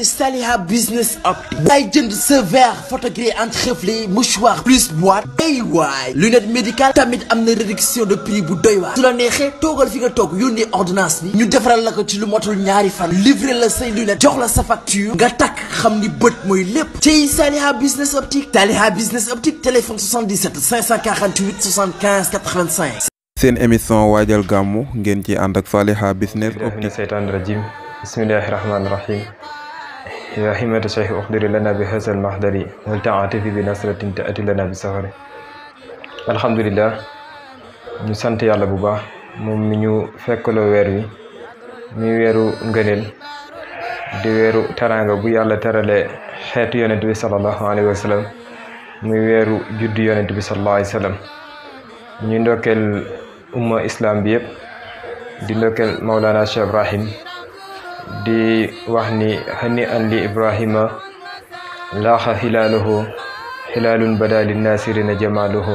Saliha Business Optique day jënd sa verre photogré entreflé mouchoir plus boîte day waay lunette médicale tamit am na réduction de prix bu doy waar su la neexee toogal fi nga toog yónnee ordonnance bi ñu defaral la ko ci lu motul ñaari fan livrer la say lunette jox la sa facture nga takk xam ni bët mooy lépp ci Saliha Business Optique téléphone 77 548 75 85. seen émission waajal gàmmu ngeen ci ànd ak Saliha Business Optique. seytaan rajim bismillahi rahmaani rahim yaa himata cheikh uxdiri lana bi hasal mahdari wal taatifi bi nasratin taati lana bi safari. alhamdulilah ñu sant yàlla bu baax moom mi ñu fekkaloo weer wi muy weeru ngëneel di weeru teraanga bu yàlla terale xeetu yonent bi sallallahu alayhi wa sallam muy weeru juddu yonent bi sallallahu alayhi wa sallam ñu ndokkeel umma islam bi yëpp di ndokkeel Maulana Cheikh Ibrahim di wax ni hani an li Ibrahima laaxa xilaaluhu xilaalun bada linnaasirina jamaaluhu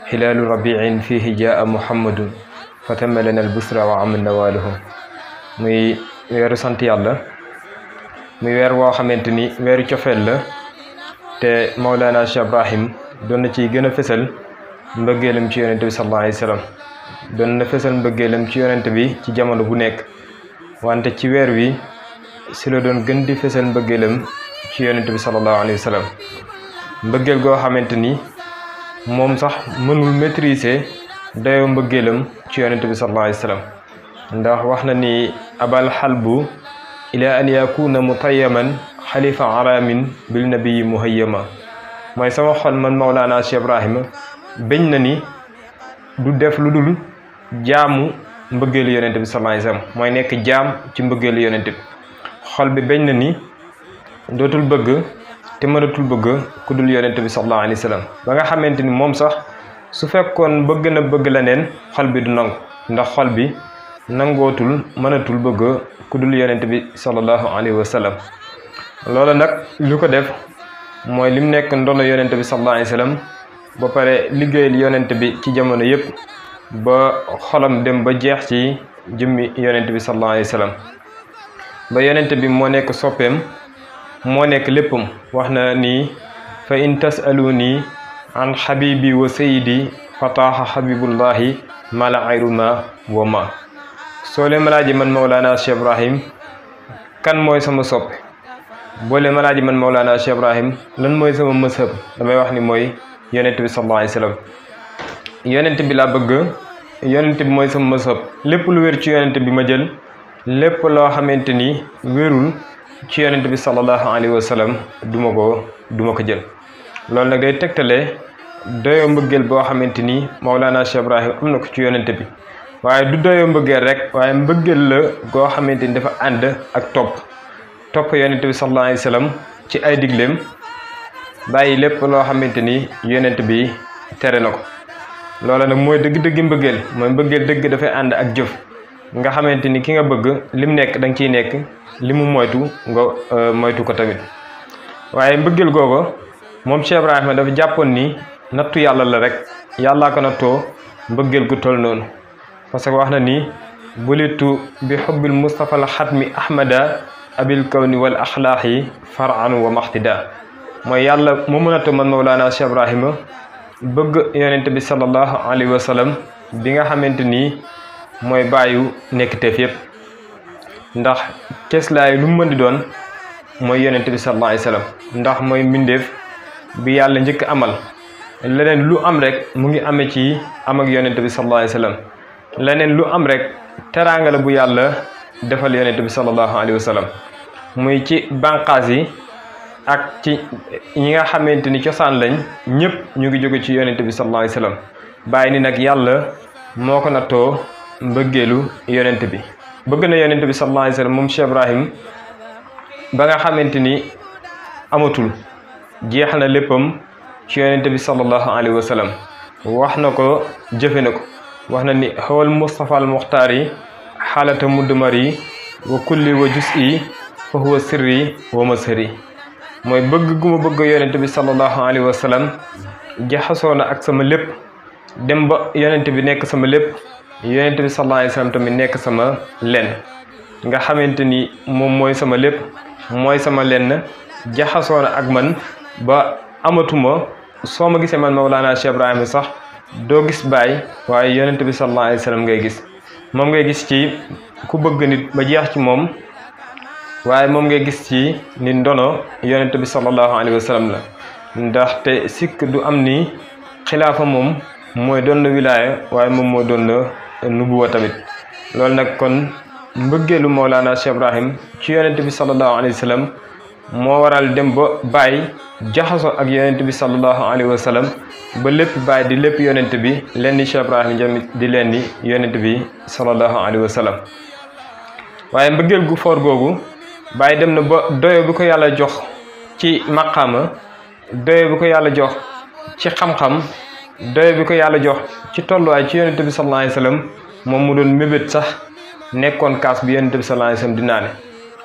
xilaalu rabiin fihi jaa muhammadun fatamalana albusra wa aman nawaaluhu. muy weeru sant yàlla muy weer woo xamante ni weeru cofeel la te Maulana Cheikh Ibrahim doon na ciy gën a fësal mbëggeelam ci yonent bi sallallahu alayhi wa sallam doon na fësal mbëggeelam ci yonent bi ci jamono bu nekk wante ci weer wi si la doon gën di fësal mbëggeelam ci yonent bi sallallahu alayhi wa sallam mbëggeel goo xamante ni moom sax mënul maîtriser dayoo mbëggeelam ci yonent bi sallallahu alayhi wa sallam ndax wax na ni abal xalbu ila an yakuna mutayyaman xalifa aramin bil nabii muhayyama mooy sama xol man Maulana Cheikh Ibrahima bañ na ni du def lu dul jaamu mbëggeelu yonent bi sallallahu alayhi wasallam mooy nekk jaam ci mbëggeelu yonent bi xol bi bañ na ni dootul bëgg te mënatul bëgg ku dul yonent bi sallallahu alayhi wasallam ba nga xamante ni moom sax su fekkoon bëgg na bëgg leneen xol bi du nangu ndax xol bi nangootul mënatul bëgg ku dul yonent bi sallallahu alayhi wasallam loolu nag lu ko def mooy lim nekk ndono yonent bi sallallahu alayhi wasallam ba pare liggéeyal yonent bi ci jamono yëpp ba xolam dem ba jeex ci jëmmi yonent bi sallallahu alayhi wa sallam ba yonent bi moo nekk soppeem moo nekk léppam wax na ni fa in tasaluni an xabibi wa sayidi fataaxa xabibullahi mala ayruna wa ma soo leen malaaji man Maulana Cheikh Ibrahim kan mooy sama soppe boo leen malaaji man Maulana Cheikh Ibrahim lan mooy sama mësëb damay wax ni mooy yonent bi sallallahu alayhi wa sallam yonent bi laa bëgg yonent bi mooy sama mësëb lépp lu wér ci yonent bi ma jël lépp loo xamante ni wérul ci yonent bi sallallahu alayhi wa sallam duma ko jël. loolu nag day tegtale doyoo mbëggeel boo xamante ni Maulana Cheikh Ibrahim am na ko ci yonent bi waaye du doyoo mbëggeel rek waaye mbëggeel la goo xamante ni dafa ànd ak topp yonent bi sallallahu alayhi wa sallam ci ay digleem bàyyi lépp loo xamante ni yonent bi tere na ko. loola nag mooy dëgg-dëgg mbëggeel mooy mbëggeel dëgg dafay ànd ak jëf nga xamante ni ki nga bëgg lim nekk da nga ciy nekk li mu moytu nga moytu ko tamit waaye mbëggeel googu moom Cheikh Ibrahima dafa jàppoon ni nattu yàlla la rek yàllaa ko nattoo mbëggeel gu toll noonu parce que wax na ni bulitu bi xubbil Mustafa al xatmi ahmada abil kawni wal axlaaxi faran wa maxtida mooy yàlla moo mën a to man Maulana Cheikh Ibrahima bëgg yonent bi sallallahu alayhi wa sallam bi nga xamante ni mooy bàyyu nekk teef yëpp ndax teslaay lu mu mën di doon mooy yonent bi sallallahu alayhi wa sallam ndax mooy mbindeef bi yàlla njëkk amal leneen lu am rek mu ngi amee ci am ak yonent bi sallallahu alayhi wa sallam leneen lu am rek teraanga la bu yàlla defal yonent bi sallallahu alayhi wa sallam muy ci bànqaas yi ak ci ñi nga xamante ni cosaan lañ ñëpp ñu ngi jóge ci yonent bi sallallahu alayhi wa sallam bàyyi ni nag yàlla moo ko nattoo mbëggeelu yonent bi bëgg na yonent bi sallallahu alayhi wa sallam moom Cheikh Ibrahim ba nga xamante ni amatul jeex na léppam ci yonent bi sallallahu alayhi wa sallam wax na ko jëfe na ko wax na ni xawal Mustafa al Muxtaar yi xaalata muddmar yi wa kulli wa jus yi fa huwa sirri wa masari mooy bëgg gu ma bëgg yonent bi sallallahu alayhi wa sallam jaxasoo na ak sama lépp dem ba yonent bi nekk sama lépp yonent bi sallallahu alayhi wa sallam tamit nekk sama lenn nga xamante ni moom mooy sama lépp mooy sama lenn jaxasoo na ak man ba amatuma soo ma gisee man Mawlana Cheikh Ibrahim sax doo gis baay waaye yonent bi sallallahu alayhi wa sallam ngay gis moom ngay gis ci ku bëgg nit ba jeex ci moom waaye moom ngay gis ci ni ndono yonent bi sallallahu alayhi wa sallam la ndaxte sikk du am ni xilaafa moom mooy doon na wilaaya waaye moom moo doon na nubuwa tamit loolu nag kon mbëggeelu Mawlana Cheikh Ibrahim ci yonent bi sallallahu alayhi wa sallam moo waral dem ba bàyyi jaxasoo ak yonent bi sallallahu alayhi wa sallam ba lépp bàyyi di lépp yonent bi leen ni Cheikh Ibrahim jamit di leen ni yonent bi sallallahu alayhi wa sallam waaye mbëggeel gu foor googu bàyyi dem na ba doyo bi ko yàlla jox ci maqaama doyo bi ko yàlla jox ci xam-xam doyo bi ko yàlla jox ci tolluwaay ci yonent bi sallallahu alayhi wa sallam moom mu doon mébét sax nekkoon kaas bi yonent bi sallallahu alayhi wa sallam di naane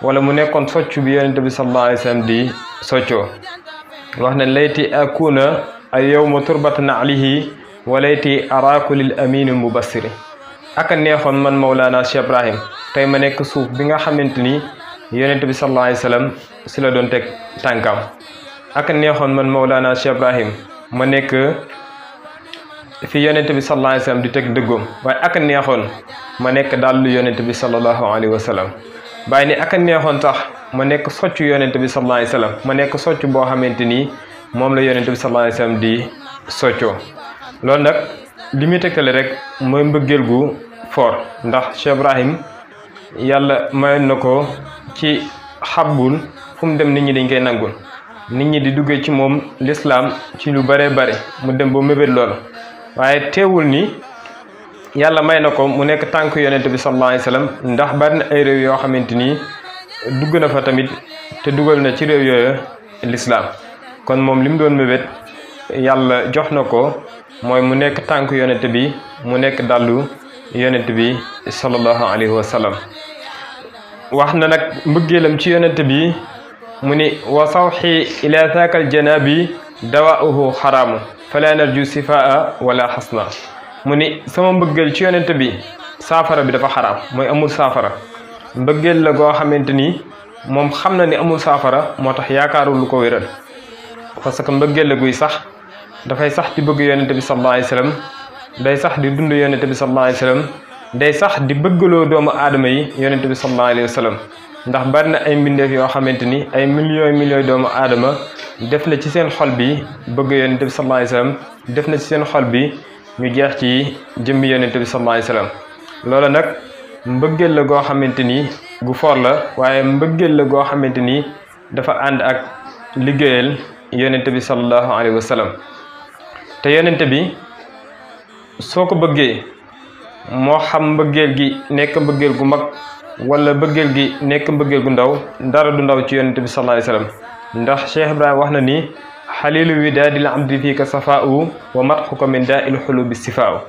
wala mu nekkoon soccu bi yonent bi sallallahu alayhi wa sallam di soccoo wax ne layti akuna ay yawma turbatan alayhi wa layti araaku lil amin mubassiri aka neexoon man Mawlana Cheikh Ibrahim tey ma nekk suuf bi nga xamante ni yonent bi sallallahu alayhi wa sallam si la doon teg tànkam aka neexoon man Mawlana Cheikh Ibrahim ma nekk fi yonent bi sallallahu alayhi wa sallam di teg dëggoom waaye aka neexoon ma nekk dallu yonent bi sallallahu alayhi wa sallam bàyyi ni aka neexoon sax ma nekk soccu yonent bi sallallahu alayhi wa sallam ma nekk soccu boo xamante ni moom la yonent bi sallallahu alayhi wa sallam di soccoo loolu nag li muy tegtale rek mooy mbëggeel gu fort ndax Cheikh Ibrahim yàlla mayoon na ko ci xabbul fu mu dem nit ñi dañ koy nangul nit ñi di duggee ci moom lislaam ci lu bare bare mu dem ba mébét lool waaye teewul ni yàlla may na ko mu nekk tànk yonent bi sallallahu alayhi wa sallam ndax bari na ay réew yoo xamante ni dugg na fa tamit te dugal na ci réew yooyu lislaam kon moom li mu doon mébét yàlla jox na ko mooy mu nekk tànk yonent bi mu nekk dàllu yonent bi sallallahu alayhi wa sallam wax na nag mbëggeelam ci yonent bi mu ni wa sawxi ila taakal janabi dawauhu xaraamu fala narju sifaa wala xasna mu ni sama mbëggeel ci yonent bi saafara bi dafa xaraam mooy amul saafara mbëggeel la goo xamante ni moom xam na ni amul saafara moo tax yaakaarul lu ko wéral parce que mbëggeel la guy sax dafay sax di bëgg yonent bi sallallahu alayhi wa sallam day sax di dund yonent bi sallallahu alayhi wa sallam day sax di bëggaloo doomu aadama yi yonent bi sallallahu alayhi wa sallam ndax bari na ay mbindeef yoo xamante ni ay millions doomu aadama def na ci seen xol bi bëgg yonent bi sallallahu alayhi wa sallam def na ci seen xol bi ñu jeex ci jëmmi yonent bi sallallahu alayhi wa sallam loolu nag mbëggeel la goo xamante ni gu for la waaye mbëggeel la goo xamante ni dafa ànd ak liggéeyal yonent bi sallallahu alayhi wa sallam te yonent bi soo ko bëggee moo xam mbëggeel gi nekk mbëggeel gu mag wala mbëggeel gi nekk mbëggeel gu ndaw dara du ndaw ci yonent bi sallallahu alayhi wa sallam ndax Cheikh Ibrahima wax na ni xalilu widaadil abdi fii ka safaau wa matxuka min daa il xulubi sifaaw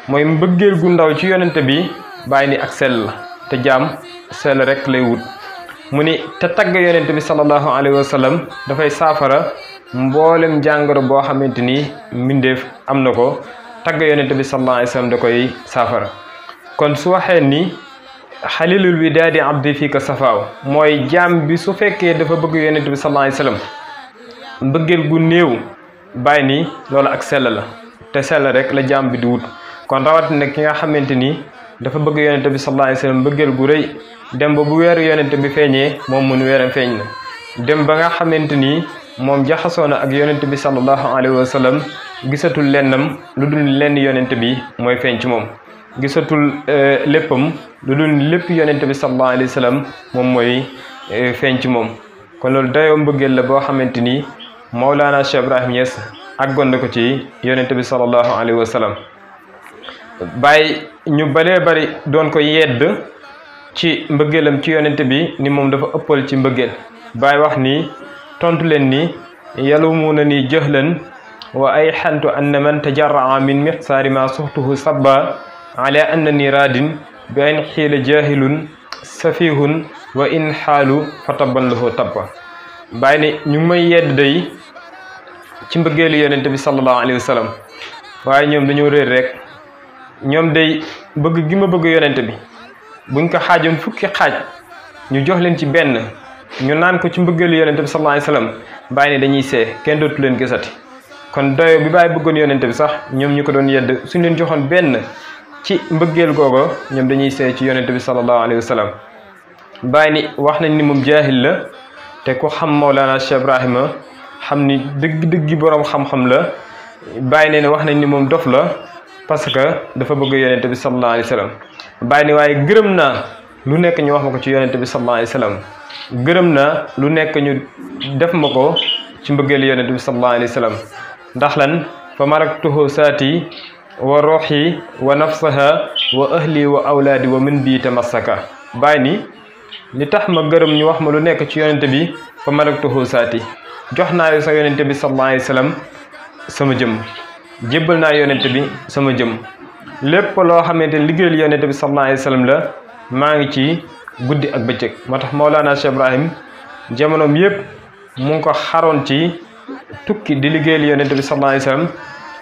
mooy mbëggeel gu ndaw ci yonent bi bàyyi ni ak sell la te jaam sell rek lay wut mu ni te tagg yonent bi sallallahu alayhi wa sallam dafay saafara mboolem jàngoro boo xamante ni mbindeef am na ko tagg yonent bi sallallahu alayhi wa sallam da koy saafara kon su waxee ni xalilul widaadi abdi fii ka safaaw mooy jaam bi su fekkee dafa bëgg yonent bi sallallahu alayhi wa sallam mbëggeel gu néew bàyyi ni loolu ak sell la te sell rek la jaam bi di wut kon rawatina ki nga xamante ni dafa bëgg yonent bi sallallahu alayhi wa sallam mbëggeel gu rëy dem ba bu weeru yonent bi feeñee moom mun weeram feeñ na dem ba nga xamante ni moom jaxasoo na ak yonent bi sallallahu alayhi wa sallam gisatul lennam lu dul lenn yonent bi mooy feeñ ci moom gisatul léppam lu dul lépp yonent bi sallallahu alayhi wa sallam moom mooy feeñ ci moom kon loolu dayoo mbëggeel la boo xamante ni Mawlana Cheikh Ibrahim Niass àggoon na ko ci yonent bi sallallahu alayhi wa sallam bàyyi ñu baree bari doon ko yedd ci mbëggeelam ci yonent bi ni moom dafa ëppal ci mbëggeel bàyyi wax ni tontu leen ni yalumuuna ni jëhlan wa ay xantu anna man tajarraa min mixsaari ma suxtuhu sabba ala annani raadin bi ayn xiila jahilun safihun wa in xaalu fa tabban lahu tabba bàyyi ni ñu ngi may yedd day ci mbëggeelu yonent bi sallallahu alayhi wa sallam waaye ñoom dañoo réer rek ñoom day bëgg gi ma bëgg yonent bi buñ ko xaajoon fukki xaaj ñu jox leen ci benn ñu naan ko ci mbëggeelu yonente bi sallallahu alayhi wasallam bàyyi ne dañuy see kenn dootu leen gisati kon doyo bi bàyyi bëggoon yonente bi sax ñoom ñu ko doon yedd suñ leen joxoon benn ci mbëggeel googo ñoom dañuy see ci yonente bi sallallahu alayhi wasallam bàyyi ni wax nañ ni moom jaahil la te ku xam Mawlana Cheikh Ibrahima xam ni dëgg-dëggi boroom xam-xam la bàyyi ne wax nañ ni moom dof la parce que dafa bëgg yonente bi sallallahu alayhi wasallam bàyyi ni waaye gërëm naa lu nekk ñu wax ma ko ci yonente bi sallallahu alayhi wasallam gërëm naa lu nekk ñu def ma ko ci mbëggeel yonente bi sallallahu alayhi wasallam ndax lan fa maraktuhu saati wa ruuxi wa nafsaha wa ahli wa awlaadi wa min bii tamassaka bàyyi ni li tax ma gërëm ñu wax ma lu nekk ci yonente bi fa maraktuhu saati jox naa sa yonente bi sallallahu alayhi wasallam sama jëm jébbal naa yonente bi sama jëm lépp loo xamante ne liggéeyal yonente bi sallallahu alayhi wasallam la maa ngi ci guddi ak bëccëg moo tax Mawlana Cheikh Ibrahim jamonoom yëpp mu ngi ko xaroon ci tukki di liggéeyal yonente bi sallallahu alayhi wasallam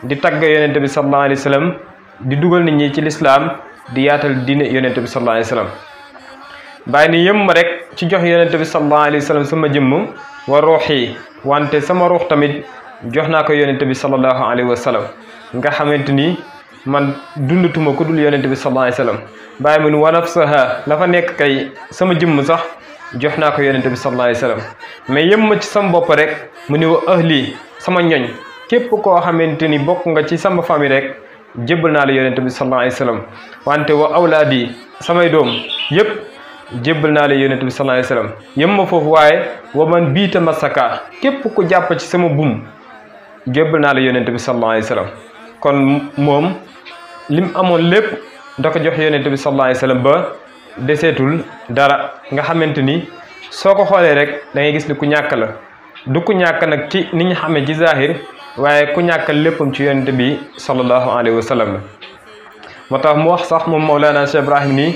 di tagg yonente bi sallallahu alayhi wasallam di dugal nit ñi ci lislaam di yaatal diine yonente bi sallallahu alayhi wasallam bàyyi ni yëm ma rek ci jox yonente bi sallallahu alayhi wasallam sama jëmm wa ruuxi wante sama ruux tamit jox naa ko yonente bi sallallahu alayhi wasallam nga xamante ni man dundatuma ku dul yonente bi sallallahu alayhi wasallam bàyyi mu ni wa nafsaha la fa nekk kay sama jëmm sax jox naa ko yonente bi sallallahu alayhi wasallam mais yëm ma ci sama bopp rek mu ni wa ahli sama ñoñ képp koo xamante ni bokk nga ci sama famille rek jébbal naa la yonente bi sallallahu alayhi wasallam wante wa awlaadi samay doom yëpp jébbal naa la yonente bi sallallahu alayhi wasallam yëm ma foofu waaye wa man biita masaka képp ku jàpp ci sama bum jébbal naa la yonente bi sallallahu alayhi wasallam kon moom lim amoon lépp da ko jox yonente bi sallallahu alayhi wasallam ba deseetul dara nga xamante ni soo ko xoolee rek da ngay gis ni ku ñàkk la du ku ñàkk nag ci ni ñu xamee ci zahir waaye ku ñàkkal léppam ci yonente bi sallallahu alayhi wasallam la moo tax mu wax sax moom Mawlana Cheikh Ibrahim nii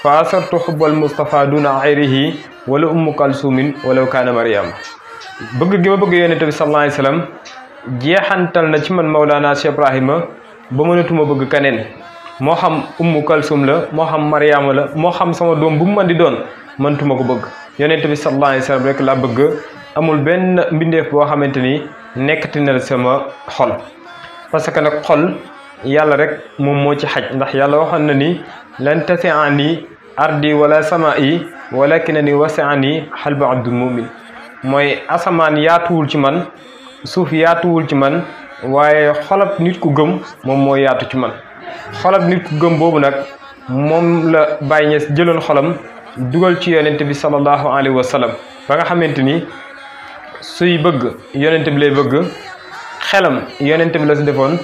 fa asartu xubbal Mustafa duna ayrihi wala ummu kalsumin walaw kaana Mariam bëgg gi ma bëgg yonente bi sallallahu alayhi wasallam jeexantal na ci man Mawlana Cheikh Ibrahima ba mënatuma bëgg kaneen moo xam ummu kalsum la moo xam Mariama la moo xam sama doom bu mu mën di doon mënatuma ko bëgg yonente bi sallallahu alayhi wasallam rek laa bëgg amul benn mbindeef boo xamante ni nekkati na sama xol parce que nag xol yàlla rek moom moo ci xaj ndax yàlla waxoon na ni lan tasi'ani ardi wala samaa'i walakinani wasi'ani qalbu abdul mu'min mooy asamaan yaatuwul ci man suuf yaatuwul ci man waaye xolab nit ku gëm moom moo yaatu ci man xolab nit ku gëm boobu nag moom la Baye Niass jëloon xolam dugal ci yonente bi sallallahu alayhi wa sallam ba nga xamante ni suy bëgg yonente bi lay bëgg xelam yonente bi la si defoon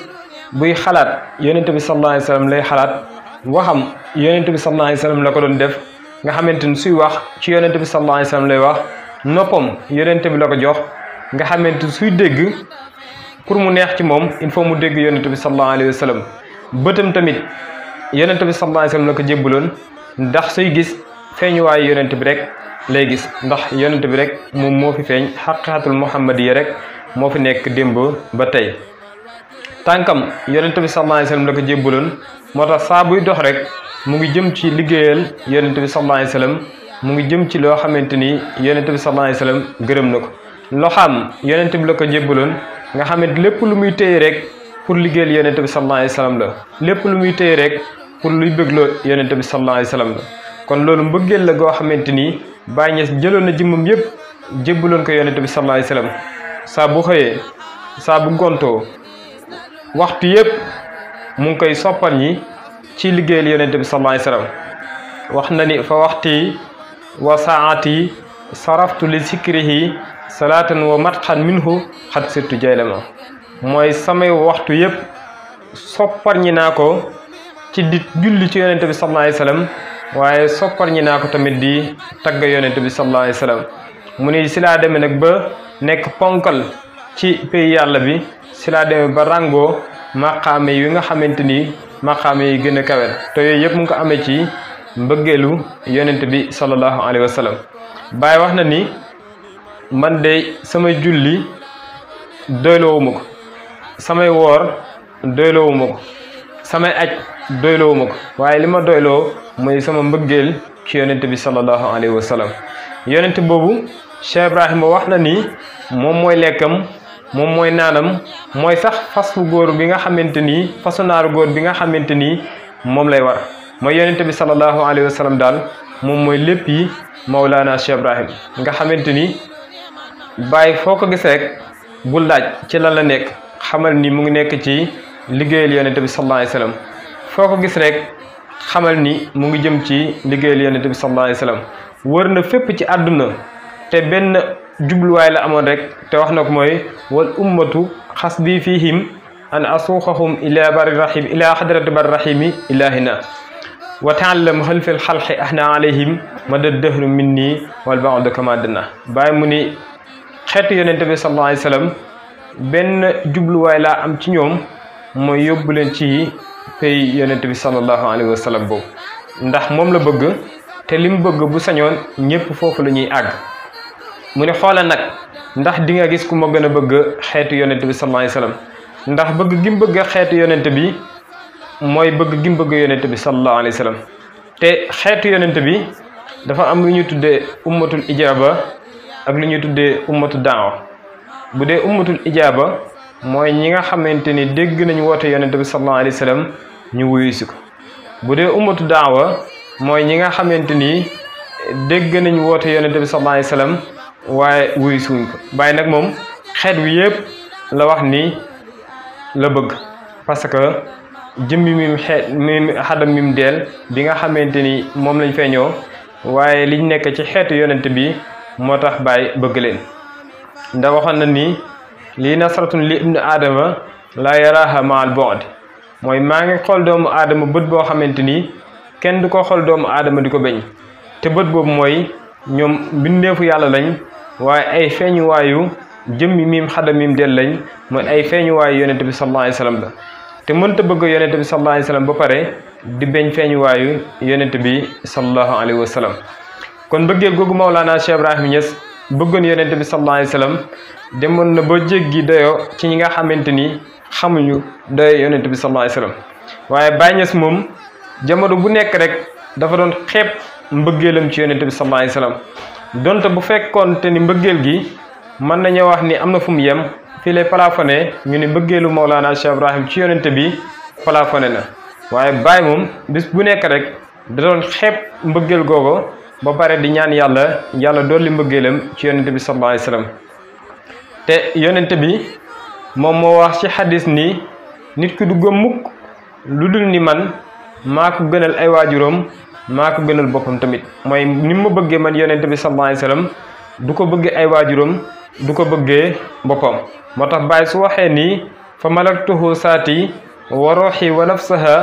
buy xalaat yonente bi sallallahu alayhi wa sallam lay xalaat waxam yonente bi sallallahu alayhi wa sallam la ko doon def nga xamante ni suy wax ci yonente bi sallallahu alayhi wa sallam lay wax noppam yonente bi la ko jox nga xamante suy dégg pour mu neex ci moom il faut mu dégg yonente bi sallallahu alayhi wa sallam bëtam tamit yonente bi sallallahu alayhi wa sallam la ko jébbaloon ndax suy gis feeñuwaayu yonente bi rek lay gis ndax yonente bi rek moom moo fi feeñ xaqiqatul muhammadiya rek moo fi nekk démb ba tey tànkam yonente bi sallallahu alayhi wa sallam la ko jébbaloon moo tax saa buy dox rek mu ngi jëm ci liggéeyal yonente bi sallallahu alayhi wa sallam mu ngi jëm ci loo xamante ni yonente bi sallallahu alayhi wa sallam gërëm na ko loxaam yonente bi la ko jébbaloon nga xamante lépp lu muy téye rek pour liggéeyal yonente bi sallallahu alayhi wa sallam la lépp lu muy téye rek pour luy bëggloo yonente bi sallallahu alayhi wa sallam la kon loolu mbëggeel la goo xamante ni Baye Niass jëloon na jëmmam yëpp jébbaloon ko yonente bi sallallahu alayhi wa sallam saa bu xëyee saa bu gontoo waxtu yëpp mu ngi koy soppal ñi ci liggéeyal yonente bi sallallahu alayhi wa sallam wax na ni fa waxti wa saati saraftu li sikrihi salaatan wa matxan minhu xat sirtu jaylama mooy samay waxtu yëpp soppar ñi naa ko ci di julli ci yonente bi sallallahu alayhi wa sallam waaye soppar ñi naa ko tamit di tagg yonente bi sallallahu alayhi wa sallam mu ni si laa demee nag ba nekk ponkal ci pays yàlla bi si laa demee ba ràngoo maqaame yi nga xamante ni maqaame yi gën a kawel te yooyu yëpp mu ngi ko amee ci mbëggeelu yonente bi sallallahu alayhi wa sallam Baye wax na ni man de samay julli doyloowuma ko samay woor doyloowuma ko samay aj doyloowuma ko waaye li ma doyloo mooy sama mbëggeel ci yonente bi sallallahu alayhi wa sallam yonent boobu Cheikh Ibrahima wax na ni moom mooy lekkam moom mooy naanam mooy sax fasu góor bi nga xamante ni fasu naaru góor bi nga xamante ni moom lay war mooy yonent bi sallallahu alayhi wa sallam daal moom mooy lépp yi Mawlana Cheikh Ibrahim nga xamante ni bàyyi foo ko gis rek bul laaj ci lan la nekk xamal ni mu ngi nekk ci liggéeyal yonent bi sallallahu alayhi wa sallam foo ko gis rek xamal ni mu ngi jëm ci liggéeyal yonent bi sallallahu alayhi wa sallam wër na fépp ci àdduna te benn jubluwaay la amoon rek te wax na ko mooy wal ummatu xasbi fihim an asuuxahum ila bari rahim ila xadrati bari rahimi ilahina wa taallam xalfil xalqi ahna alayhim mada dëhru min nii wal baadu kama dana bàyyi mu ni xeetu yonente bi sallallahu alayhi wa sallam benn jubluwaay laa am ci ñoom mooy yóbbu leen ci pay yonente bi sallallahu alayhi wa sallam boobu ndax moom la bëgg te li mu bëgg bu sañoon ñëpp foofu la ñuy àgg mu ne xoola nag ndax di nga gis ku ma gën a bëgg xeetu yonente bi sallallahu alayhi wa sallam ndax bëgg gi mu bëgg xeetu yonente bi mooy bëgg gi mu bëgg yonente bi sallallahu alayhi wa sallam te xeetu yonente bi dafa am lu ñu tuddee ummatul ijaaba ak lu ñu tuddee ummatu daawa bu dee ummatul ijaaba mooy ñi nga xamante ni dégg nañu woote yonente bi sallallahu alayhi wa sallam ñu wuyu si ko bu dee ummatu daawa mooy ñi nga xamante ni dégg nañu woote yonente bi sallallahu alayhi wa sallam waaye wuyu si wuñ ko bàyyi nag moom xeet wi yëpp la wax ni la bëgg parce que jëmmi mim xeet mim xadam mim deel bi nga xamante ni moom lañ feeñoo waaye liñ nekk ci xeetu yonent bi moo tax Baay bëgg leen ndax waxoon na ni lii nasratun li ibnu aadama la yaraha maal bu'd mooy maa ngi xool doomu aadama bët boo xamante ni kenn du ko xool doomu aadama di ko beñ te bët boobu mooy ñoom mbindeefu yàlla lañ waaye ay feeñuwaayu jëmmi mim xadam mim deel lañ mooy ay feeñuwaayu yonent bi sallallahu alayhi wa sallam la te mënta bëgg yonent bi sallallahu alayhi wa sallam ba pare di beñ feeñuwaayu yonent bi sallallahu alayhi wa sallam kon bëggeel googu Mawlana Cheikh Ibrahima Niass bëggoon yonent bi sallallahu alayhi wa sallam demoon na ba jéggi dayoo ci ñi nga xamante ni xamuñu dayoo yonent bi sallallahu alayhi wa sallam waaye Baye Niass moom jamono bu nekk rek dafa doon xeeb mbëggeelam ci yonent bi sallallahu alayhi wa sallam donte bu fekkoon te ni mbëggeel gi mën nañoo wax ni am na fu mu yem fii lay plafonné ñu ni mbëggeelu Mawlana Cheikh Ibrahim ci yonent bi plafonné na waaye Baye moom bis bu nekk rek da doon xeeb mbëggeel googu ba pare di ñaan yàlla dolli mbëggeelam ci yonent bi sallallahu alayhi wa sallam te yonent bi moom moo wax ci xadis ni nit ki du gëm mukk lu dul ni man maa ko gënal ay waajuram maa ko gënal boppam tamit mooy ni ma bëggee man yonent bi sallallahu alayhi wa sallam du ko bëggee ay waajuram du ko bëggee boppam moo tax Baye su waxee nii fa malaktuhu saati wa ruuxi wa nafsaha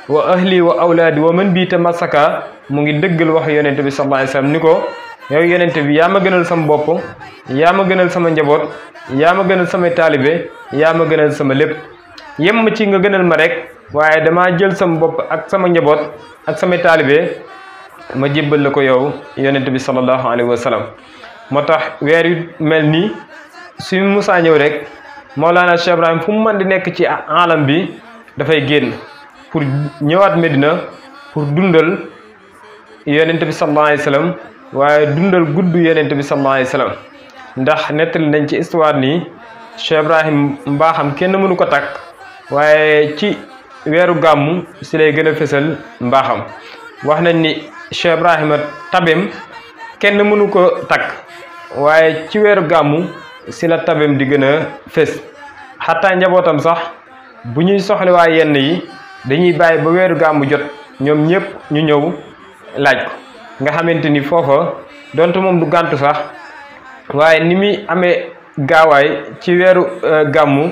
wa ahli wa awlaadi wa man bii tamassaka mu ngi dëggal wax yonent bi sallallahu alayhi wa sallam ni ko yow yonent bi yaa ma gënal sama bopp yaa ma gënal sama njaboot yaa ma gënal samay taalibe yaa ma gënal sama lépp yem ma ci nga gënal ma rek waaye damaa jël sama bopp ak sama njaboot ak samay taalibe ma jébbal la ko yow yonent bi sallallahu alayhi wa sallam moo tax weer yu mel nii suñu musaa ñëw rek Mawlana Cheikh Ibrahim fu mu mën di nekk ci alam bi dafay génn pour ñëwaat Medina pour dundal yonent bi sallallahu alayhi wa sallam waaye dundal gudd yonent bi sallallahu alayhi wa sallam ndax nettali nañ ci histoire nii Cheikh Ibrahim mbaaxam kenn mënu ko takk waaye ci weeru gàmmu si lay gën a fësal mbaaxam wax nañ ni Cheikh Ibrahima tabeem kenn mënu ko takk waaye ci weeru gàmmu si la tabeem di gën a fës xataa njabootam sax bu ñuy soxlawaa yenn yi dañuy bàyyi ba weeru gàmmu jot ñoom ñëpp ñu ñëw laaj ko nga xamante ni foofa donte moom du gàntu sax waaye ni muy amee gaawaay ci weeru gàmmu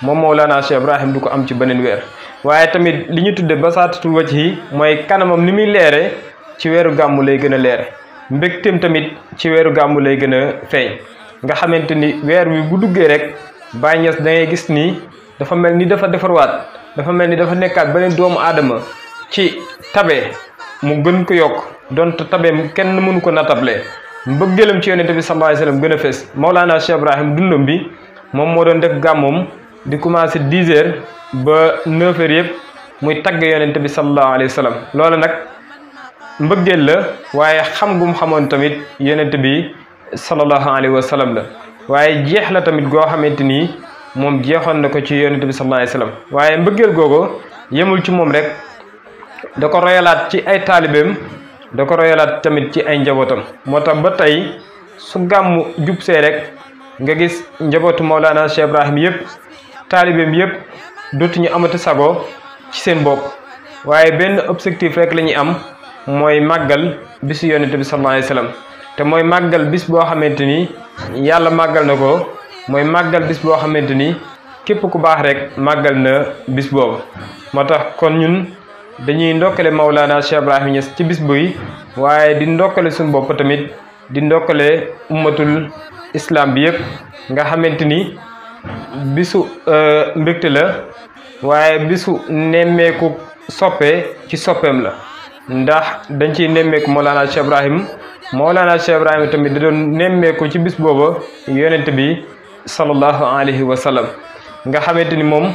moom Mawlana Cheikh Ibrahim du ko am ci beneen weer waaye tamit li ñu tudde basaatatu wajh yi mooy kanamam ni muy leere ci weeru gàmmu lay gën a leere mbégteem tamit ci weeru gàmmu lay gën a feeñ nga xamante ni weer wi bu duggee rek Baye Niass da ngay gis ni dafa mel ni dafa defarwaat dafa mel ni dafa nekkaat beneen doomu aadama ci tabe mu gën ko yokk donte tabeem kenn mënu ko natable mbëggeelam ci yonent bi sallallahu alayhi wa sallam gën a fees Mawlana Cheikh Ibrahim dundam bi moom moo doon def gàmmoom di commencé 10 heures ba 9 heures yëpp muy tagg yonent bi sallallahu alayhi wa sallam loolu nag mbëggeel la waaye xam gum xamoon tamit yonent bi sallallahu alayhi wa sallam la waaye jeex la tamit goo xamante ni moom jeexoon na ko ci yonent bi sallallahu alayhi wa sallam waaye mbëggeel googu yemul ci moom rek da ko royalaat ci ay taalibeem da ko royalaat tamit ci ay njabootam moo tax ba tey su gàmmu jub see rek nga gis njabootu Mawlana Cheikh Ibrahim yëpp taalibeem yëpp dootuñu amati sago ci seen bopp waaye benn objectif rek la ñuy am mooy màggal bisu yonent bi sallallahu alayhi wa sallam te mooy màggal bis boo xamante ni yàlla màggal na ko mooy màggal bis boo xamante ni képp ku baax rek màggal na bis boobu moo tax kon ñun dañuy ndokkale Mawlana Cheikh Ibrahim Niass ci bis buy waaye di ndokkale suñu bopp tamit di ndokkale ummatul islam bi yëpp nga xamante ni bisu mbégte la waaye bisu nemmeeku soppe ci soppeem la ndax dañ ciy nemmeeku Mawlana Cheikh Ibrahim tamit da doon nemmeeku ci bis booba yonent bi sallallahu alayhi wa sallam nga xamante ni moom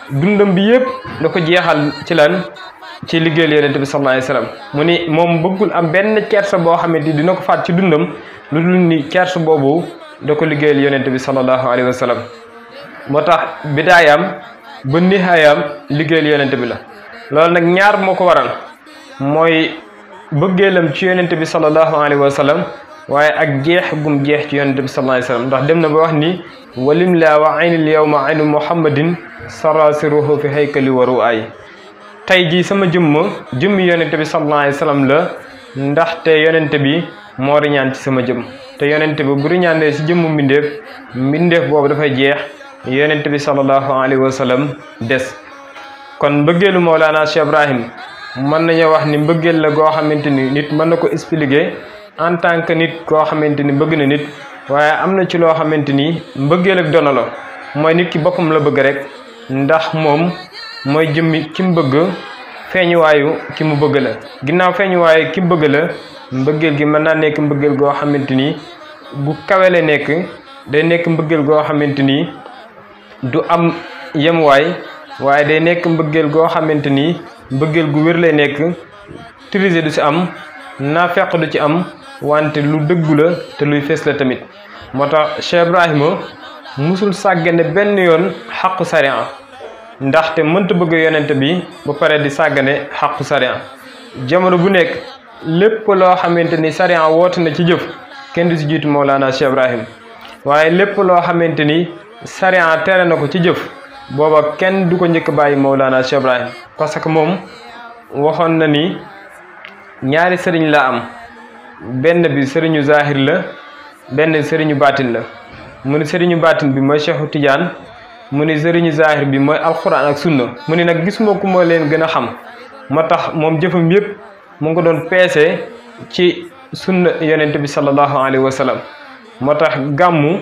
dundam bi yëpp da ko jeexal ci lan ci liggéeyal yonent bi sallallahu alayhi wa sallam mu ni moom bëggul am benn kersa boo xamante ni dina ko faat ci dundam lu dul ni kersa boobu da ko liggéeyal yonent bi sallallahu alayhi wa sallam moo tax bidaayam ba nihaayam liggéeyal yonent bi la loolu nag ñaar moo ko waral mooy bëggeelam ci yonent bi sallallahu alayhi wa sallam waaye ak jeex gum jeex ci yonent bi sallallahu alayhi wa sallam ndax dem na ba wax ni walim laa wa aynil yawma aynu muhammadin sarasiruhu fi haykali waru ay tey jii sama jëmmi yonent bi sallallahu alayhi wa sallam la ndaxte yonent bi moo riñaan ci sama jëmm te yonent bi bu riñaanee ci jëmmu mbindeef boobu dafay jeex yonent bi sallallahu alayhi wa sallam des kon mbëggeelu Mawlana Cheikh Ibrahim mën nañu wax ni mbëggeel la goo xamante ni nit mën na ko expliquer en tant que nit koo xamante ni bëgg na nit waaye am na ci loo xamante ni mbëggeel ak dono la mooy nit ki boppam la bëgg rek ndax moom mooy jëmmi ki mu bëgg feeñuwaayu ki mu bëgg la ginnaaw feeñuwaayu ki bëgg la mbëggeel gi mën naa nekk mbëggeel goo xamante ni bu kawele nekk day nekk mbëggeel goo xamante ni du am yemuwaay waaye day nekk mbëggeel goo xamante ni mbëggeel gu wér lay nekk trisé du ci am naafeq du ci am wante lu dëggu la te luy fees la tamit moo tax Cheikh Ibrahima musul sàggane benn yoon xaqu sariya ndaxte mënta bëgg yonent bi ba pare di sàggane xaqu sariya jamono bu nekk lépp loo xamante ni sariya woote na ci jëf kenn du ci jiitu Mawlana Cheikh Ibrahim waaye lépp loo xamante ni sariya tere na ko ci jëf booba kenn du ko njëkk bàyyi Mawlana Cheikh Ibrahim parce que moom waxoon na ni ñaari sëriñ la am benn bi sëriñu zahir la benn sëriñu baatin la mu ni sëriñu baatin bi mooy Cheikhu Tidiane mu ni sëriñu zahir bi mooy alxuraan ak sunna mu ni nag gisuma ku ma leen gën a xam moo tax moom jëfam yëpp mu ngi ko doon peese ci sunna yonent bi sallallahu alayhi wa sallam moo tax gàmmu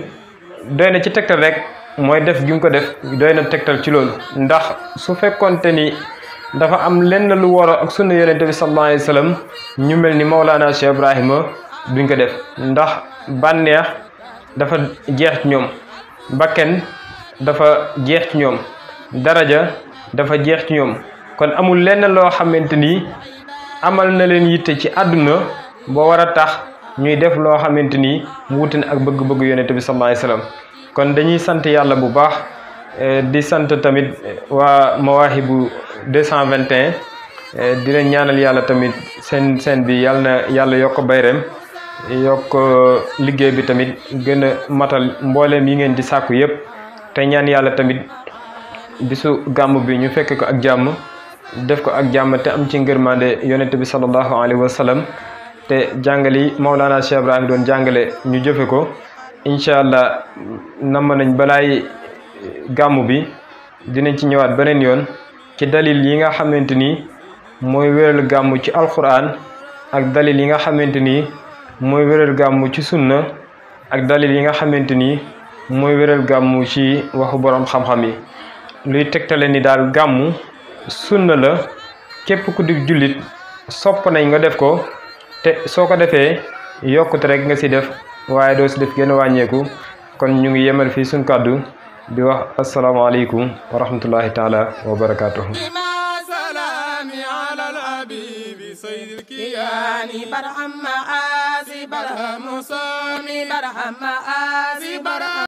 doy na ci tegtal rek mooy def gi mu ko def doy na tegtal ci loolu ndax su fekkonte ni dafa am lenn lu waro ak sunna yonent bi sallallahu alayhi wa sallam ñu mel ni Mawlana Cheikh Ibrahima duñ ko def ndax bànneex dafa jeex ci ñoom bakken dafa jeex ci ñoom daraja dafa jeex ci ñoom kon amul lenn loo xamante ni amal na leen yitte ci àdduna boo war a tax ñuy def loo xamante ni mu wuute ak bëgg-bëgg yonent bi sallallahu alayhi wa sallam kon dañuy sant yàlla bu baax di sant tamit waa Mawaahibu 221 di leen ñaanal yàlla tamit seen bi yàlla na yàlla yokk bayrem yokk liggéey bi tamit gën a matal mbooleem yi ngeen di sàkku yëpp te ñaan yàlla tamit bisu gàmm bi ñu fekk ko ak jàmm def ko ak jàmm te am ci ngërmande yonent bi sallallahu alayhi wa sallam te jàngali Mawlana Cheikh Ibrahim doon jàngale ñu jëfe ko incha allah namm nañ balaay gàmm bi dinañ ci ñëwaat beneen yoon ci dalil yi nga xamante ni mooy wéral gàmm ci alquran ak dalil yi nga xamante ni mooy wéral gàmm ci sunna ak dalil yi nga xamante ni mooy wéral gàmm ci waxu borom xam-xam yi luy tegtale ni daal gàmm sunna la képp ku di jullit sopp nañ nga def ko te soo ko defee yokkute rek nga si def waaye doo si def gën a wàññeeku kon ñu ngi yemal fii suñ kàddu di wax asalaamaaleykum wa rahmatullahi taala wa barakaatuhu. صوني برحم آسي برحم صوني برحم آسي